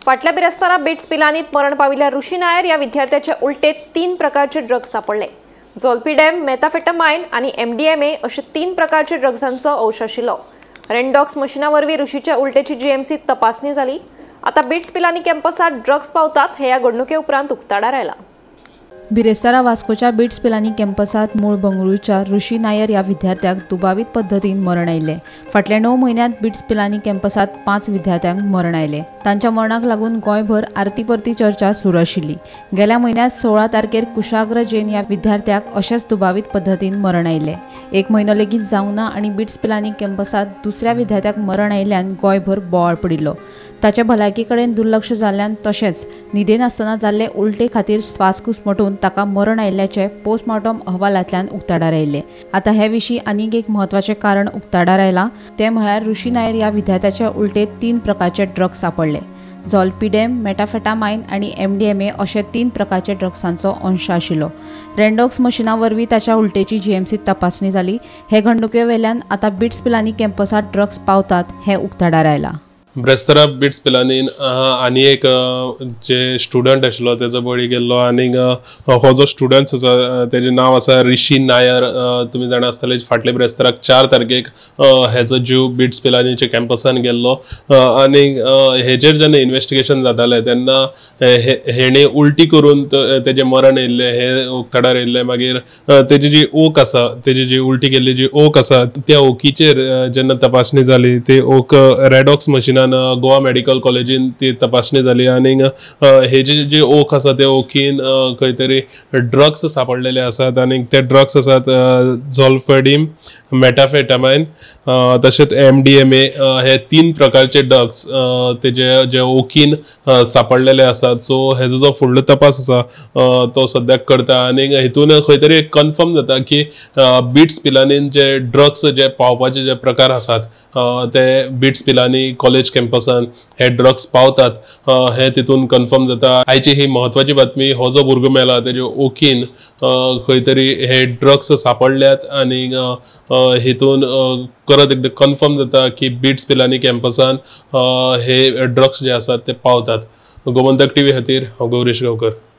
फाटल्या बिरेस्तारा बिट्स पिलानीत मरण पाविल्ल्या ऋषी नायर ह्या विद्यार्थ्याच्या उलटेत 3 प्रकारचे ड्रग्ज सापडले। झोल्पिडेम, मेथाफेटामाइन आनी MDMA अशे 3 प्रकारचे ड्रग्जांचो अंश आशिल्लो। रेंडॉक्स मशिना वरवीं ऋषीच्या उलटेची जीएमसीत तपासणी जाली। आतां बिट्स पिलानी कॅम्पसात ड्रग्ज पावतात हे ह्या घडणुके उपरांत उक्ताडार आयला। बिरेस्तारा वास्कोच्या बिट्स पिलानी कॅम्पसात मूळ बंगळुरूच्या ऋषी नायर ह्या विद्यार्थ्याक दुबावीत पद्दतीन मरण आयिल्लें। फाटल्या 9 म्हयन्यांत बिट्स पिलानी कॅम्पसात 5 विद्यार्थ्यांक मरण आयलें। तांच्या मरणाक लागून गोंयभर आरती परती चर्चा सुरू आशिल्ली। गेल्या म्हयन्यांत 16 तारखेर कुशाग्र जैन ह्या विद्यार्थ्याक अशेंच दुबावीत पद्दतीन मरण आयिल्लें। 1 म्हयनो लेगीत जावंक ना आनी बिट्स पिलानी कॅम्पसात दुसऱ्या विद्यार्थ्याक मरण आयिल्ल्यान गोंयभर बोवाळ पडिल्लो। ताच्या भलायकी कडेन दुर्लक्ष जाल्ल्यान तशेंच न्हिदेन आसतना जाल्ले उलटे खातीर श्वास घुस्मटून ताका मरण आयिल्ल्याचें पोस्टमार्टम अहवालांतल्यान उक्ताडार आयिल्लें। आतां हे विशीं आनीक एक म्हत्वाचें कारण उक्ताडार आयलां, तें म्हळ्यार ऋषी नायर ह्या विद्यार्थ्याच्या उलटेत 3 प्रकारचे ड्रग्ज सापडले। झोल्पिडेम, मेटाफेटामाइन आनी MDMA अशे 3 प्रकारचे ड्रग्सांचो अंश आशिल्लो। रेंडॉक्स मशिना वरवीं ताच्या उलटेची जीएमसीत तपासणी जाली। हे घडणुके वेल्यान आतां बिट्स पिलानी कॅम्पसात ड्रग्ज पावतात हें उक्ताडार आयलां। ब्रेस्तारा बिट्स पिलानीन आनी एक जे स्टुडंट आशिल्लो तेजो बळी गेल्लो आनी हो जो स्टुडंट आसा तेजें नांव आसा ऋषी नायर। तुमी जाणा आसतले फाटले ब्रेस्ताराक 4 तारखेक हेजो जीव बिट्स पिलानीच्या कॅम्पसान गेल्लो आनी हेजेर जेन्ना इन्वेस्टिगेशन जातालें तेन्ना हेणें उलटी करून तेजें मरण येयल्लें हें उक्ताडार येयल्लें। मागीर तेजी जी ओक आसा, तेजी जी उलटी केल्ली जी ओक आसा त्या ओकीचेर जेन्ना तपासणी जाली ती ओक रेडॉक्स मशिनान गोवा मेडिकल कॉलेजीन ती तपासणी जाली आनी हेजी जी ओक आसा त्या ओकीन खंय तरी ड्रग्स सापडलेले आसात आनी ते ड्रग्स आसात झोल्पिडेम, मेटाफेटामाइन तशेंच MDMA हे 3 प्रकारचे ड्रग्स तेजे जे ओकीन सापडलेले आसात। सो हेजो जो फुडलो तपास आसा तो सद्याक करता आनी हितून खंय तरी कन्फर्म जाता की बिट्स पिलानीन जे ड्रग्स जे पावपाचे जे प्रकार आसात ते बिट्स पिलानी कॉलेज कॅम्पसान हे ड्रग्स पावतात हे तितून कन्फर्म जाता। आयची ही म्हत्वाची बातमी, हो जो भुरगो मेला तेजे ओकीन खंय तरी हे ड्रग्स सापडल्यात आनी हितून करत एकदां कन्फर्म जाता की बिट्स पिलानी कॅम्पसान हे ड्रग्स जे आसात ते पावतात। गोमंतक टीव्ही खातीर हांव गौरीश गांवकर।